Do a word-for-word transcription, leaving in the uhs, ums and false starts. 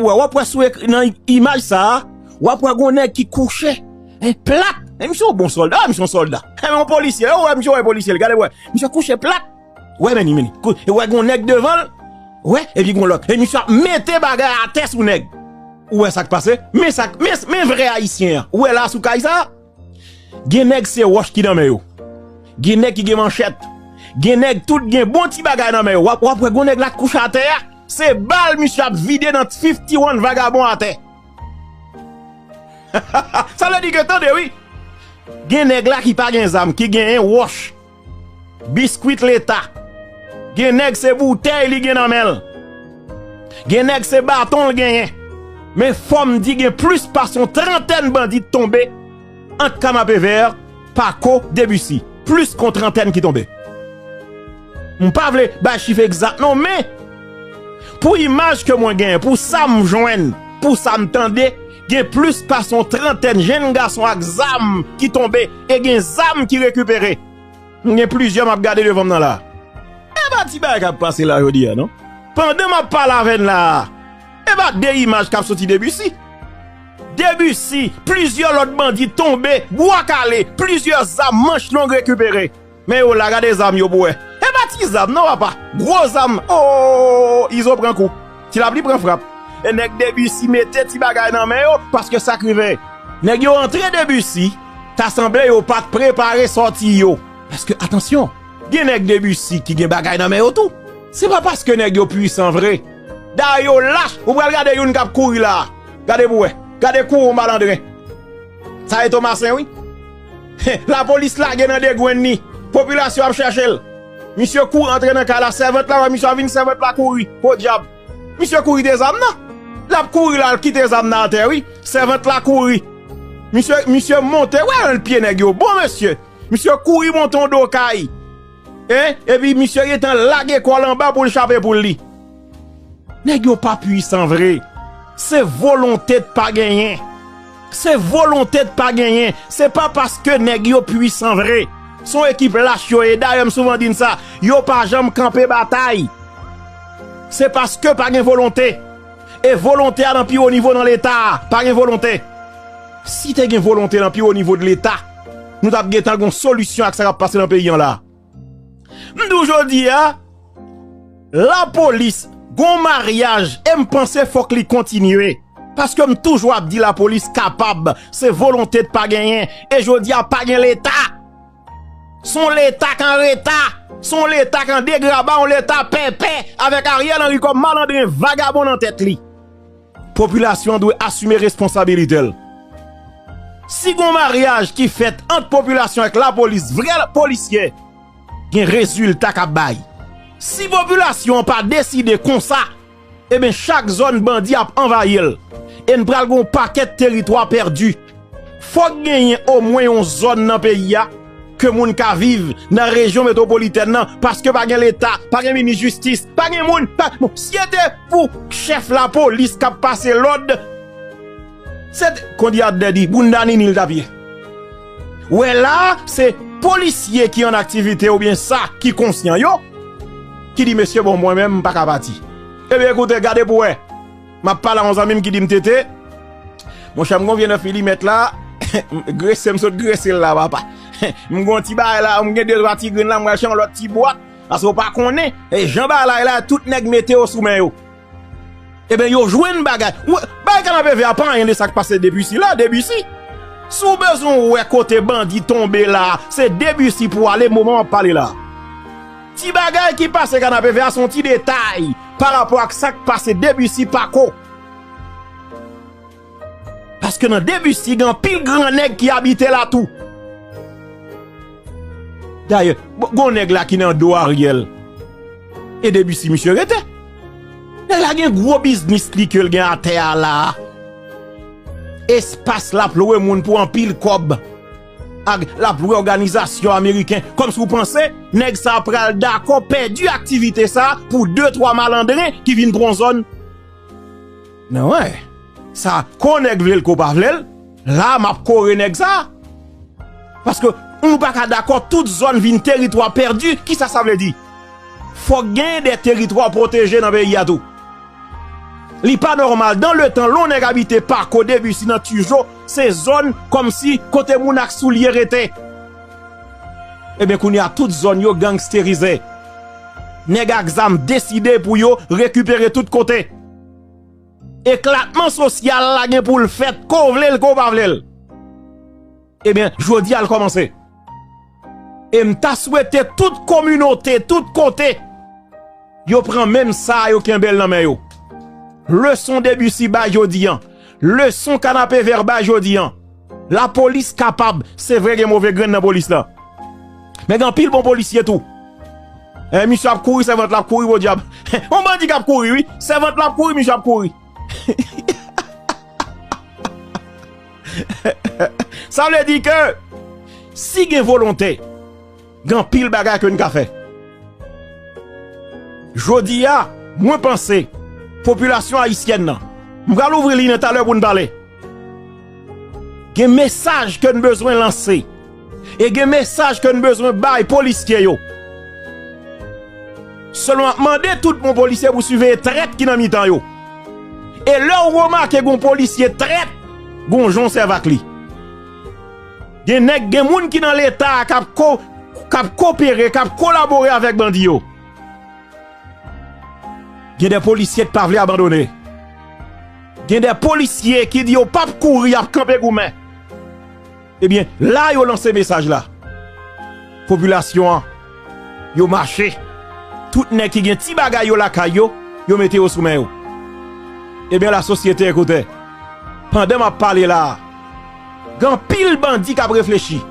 Wè, w ap wè sou ekr-, nan imaj sa a, w ap wè gon nèg ki kouche, en, plat. E misye yon bon sòlda, wè, misye yon sòlda. E yon polisye, wè, misye yon polisye, gade, wè. Misye kouche plat. Wè, men li, men li. Kou-, e wè, gon nèg devan l. Wè, epi gon lòt. E misye ap mete bagay atè sou nèg. Ou wè sa k pase? Men sa k, men, men vrè ayisyen an. Ou wè la sou kay sa a? Gen nèg se wòch ki nan men yo. Gen nèg ki gen manchèt. Gen nèg tout gen bon ti bagay nan men yo. W ap, w ap wè gon nèg la k kouche atè a. Se bal misye ap vide nan fifty one vagabon atè. Sa vle di ke, tande wi. Gen nèg la ki pa gen zam, ki genyen wòch, biskwit leta. Gen nèg se boutèy li gen nan men l. Gen nèg se baton l genyen. Men fò m di gen plis pase yon trantèn bandi tonbe ant Kanapevè, Pako, Debisi. Plis ke yon trantèn ki tonbe. M pa vle bay chif egzak non, men pou imaj ke mwen genyen, pou sa m jwenn, pou sa m tande, gen plis pase yon trantèn jenn gason ak zam ki tonbe e gen zam ki rekipere. M gen plizyè m ap gade devan m nan la. E pa ti bagay k ap pase la jodi a, non. Pandan m ap pale avè n la a, e pa de imaj k ap soti Debisi. Debisi, plizyè lòt bandi tonbe, bwa kale, plizyè zam manch long rekipere. Men yo la, gade zam yo pou wè. E pa ti zam, non, papa. Gwo zam. Oh, Izo pran kou. Ti Lapli pran frap. E nèg Debisi mete ti bagay nan men yo, paske sa k rive. Nèg yo antre Debisi, ta sanble yo pa t prepare sòti yo. Paske, atansyon, gen nèg Debisi ki gen bagay nan men yo tou. Se pa paske nèg yo pwisan vre. Dayè yo lach, ou pral gade youn k ap kouri la. Gade pou wè. Gade kou yon malandren. Sa e Tomasen, wi. Lapolis lage nan degrenn li. Popilasyon ap chèche l. Misye kouri antre nan kay la. Sèvant la wè misye ap vin, sèvant la kouri. Podyab. Misye kouri de zam nan. L ap kouri la, l kite zam nan atè, wi. Sèvant la kouri. Misye, misye monte, wè, l pye nèg yo. Bon, mesye. Misye kouri monte yon do kay. Hein? Epi misye gentan lage kò l anba pou l chape poul li. Nèg yo pa pwisan vre. Se volonte t pa genyen. Se volonte t pa genyen. Se pa paske nèg yo pwisan vre. Se yon ekip lach yo ye. Dayè, m souvan di n sa. Yo pa janm kanpe batay. Se paske pa gen volonte. E volonte a nan pi wo nivo nan Leta a. Pa gen volonte. Si te gen volonte nan pi wo nivo de Leta, nou t ap gentan gon solisyon ak sa k ap pase nan peyi an la. M di w jodi a, lapolis gon maryaj e m panse fòk li kontinye. Paske m toujou ap di lapolis kapab, se volonte t pa genyen. E jodi a pa gen Leta. Se yon Leta k an reta. Se yon Leta k an degraba, yon Leta pèpè, avèk Ariel Henry kòm malandren vagabon nan tèt li. Popilasyon an dwe asime responsabilite l. Si gon maryaj ki fèt ant popilasyon ak lapolis, vrè polisye, gen rezilta k ap bay. Si popilasyon an pa deside konsa, ebyen chak zòn bandi ap anvayi l. E n pral gon pakèt teritwa pèdi. Fòk genyen omwen yon zòn nan peyi a ke moun ka viv nan rejyon metwopolitèn nan, paske pa gen Leta, pa gen minis jistis, pa gen moun, pa, bon, si e te pou chèf lapolis k ap pase lòd, se te, kondi Adnè di, bounda nini l t ap ye. Wè la, se polisye ki an aktivite oubyen sa ki konsyan yo, ki di, mesye, bon, mwen menm, m pa ka pati. Ebyen, ekoute, gade pou wè. M ap pale a yon zanmi m ki di m tete. Monchè, m gon vye nèf milimèt la. Grese m sot grese l la, papa. M gon ti bagay la, m gen de twa ti grenn la, m pral chèche yon lòt ti bwat. Paske w pa konnen. E jan bagay la ye la, tout nèg mete yo sou men yo. Ebyen, yo jwenn bagay. Ou, bagay Kanapevè a pa anyen de sa k pase Debisi la, Debisi. Si w bezwen wè kote bandi tonbe la, se Debisi pou w ale moman w ap pale la. Ti bagay ki pase Kanapevè a se yon ti detay pa rapò ak sa k pase Debisi, Pako. Paske nan Debisi, gen anpil gran nèg ki abite la tou. Dayè, bon, gon nèg la ki nan do Ariel. E Debisi misye rete. Nèg la gen gwo biznis li ke l gen atè a la. Espas l ap lwe moun pou anpil kòb. Ak l ap lwe òganizasyon ameriken. Kòmsi w panse nèg sa a pral dakò pèdi aktivite sa a pou de twa malandren ki vin pran zòn? Men wè, sa, ke w nèg vle l, ke w pa vle l, la m ap kore nèg sa. Paske nou pa ka dakò tout zòn vin teritwa pèdi. Kisa sa vle di? Fòk genyen de teritwa pwoteje nan peyi a tou. Li pa nòmal, dans le temps, lè yon nèg abite Pako, Debussy, nan Tijo, se zòn kòmsi kote moun ak soulye rete. Ebyen, kounye a, tout zòn yo gangsterize. Nèg ak zam deside pou yo rekipere tout kote. Eklatman sosyal la gen pou l fèt, ke w vle l, ke w pa vle l. Ebyen, jodi a l kòmanse. E m ta swete tout kominote, tout kote, yo pran menm sa, yo kenbe l nan men yo. Leson Debussy bay jodi a. Leson Kanapevè bay jodi a. Lapolis kapab, se vre gen move grenn nan polis la. Men gen anpil bon polisye tou. E, misye ap kouri, sèvant la ap kouri, podyab. Yon bandi k ap kouri, wi. Sèvant la ap kouri, misye ap kouri. Sa vle di ke si gen volonte, gen anpil bagay ke n ka fè. Jodi a, mwen panse, popilasyon ayisyèn nan, m pral ouvri liy nan talè pou n pale. Gen mesaj ke n bezwen lanse. E gen mesaj ke n bezwen bay polisye yo. Selon ap mande tout bon polisye pou siveye trèt ki nan mitan yo. E lè w remake gon polisye trèt, gon jan w sèvi ak li. Gen nèg, gen moun ki nan Leta a k ap ko-, k ap kopere, k ap kolabore avèk bandi yo. Gen de polisye ki pa vle abandone. Gen de polisye ki di yo p ap kouri, y ap kanpe goumen. Ebyen, la yo lanse mesaj la. Popilasyon an, yo mache. Tout nèg ki gen ti bagay yo lakay yo, yo mete yo sou men yo. Ebyen, lasosyete, ekoute. Pandan m ap pale la a, gen anpil bandi k ap reflechi.